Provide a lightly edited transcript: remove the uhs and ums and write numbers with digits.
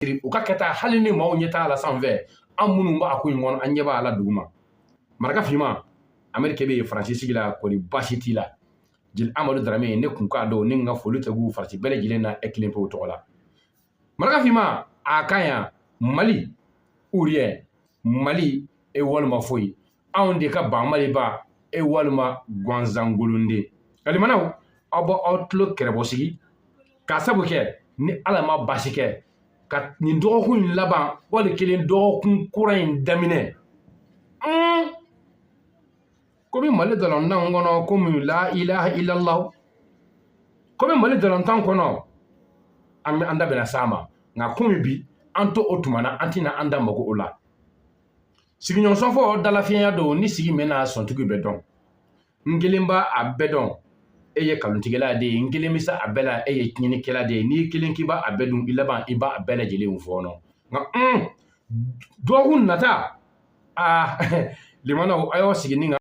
U ka kɛta, hali ni maaw ɲɛ t'a la sanfɛ, an minnu b'a ko in kɔnɔ, an ɲɛ b'a la duguma. Maraka finma, Ameriki bɛ yen, Faransi sigi la, kɔni baasi t'i la. Jeli Amadu Darame, ne kun k'a dɔn, ne n ka foli tɛ k'u Faransi bɛɛ lajɛlen na, e kelen pewu tɔgɔ la. Maraka finma, a ka yan Mali ou rien, Mali e walima foyi, anw de ka ban Maliba e walima gansankolonden. Alimanaw, aw bɔ aw tulo kɛrɛbɔ sigi k'a sabu kɛ ni Ala ma baasi kɛ ka nin dɔgɔkun in laban, wali kelen dɔgɔkun kura in daminɛ. Komi Mali dalantan kɔnɔ, komi la ilaha illallah, komi Mali dalantan kɔnɔ, an bɛ an da bɛna s'a ma. Nka komi bi an to o tuma na, an tɛna an da mago o la. Sigiɲɔgɔnsɔnfɔ dalafiɲɛya don, ni sigi mɛnna, sɔntigi bɛ dɔn. N kelen b'a a bɛɛ dɔn, e ye kalontigɛla de ye. N kelen bɛ se a bɛɛ la, e ye tiɲɛnikɛla de ye. N'i kelen k'i b'a a bɛɛ dun, i laban i b'a bɛɛ lajɛlen fɔɔnɔ. Nka dɔgɔkun nata, aa limanaw, a y'aw sigi ni ka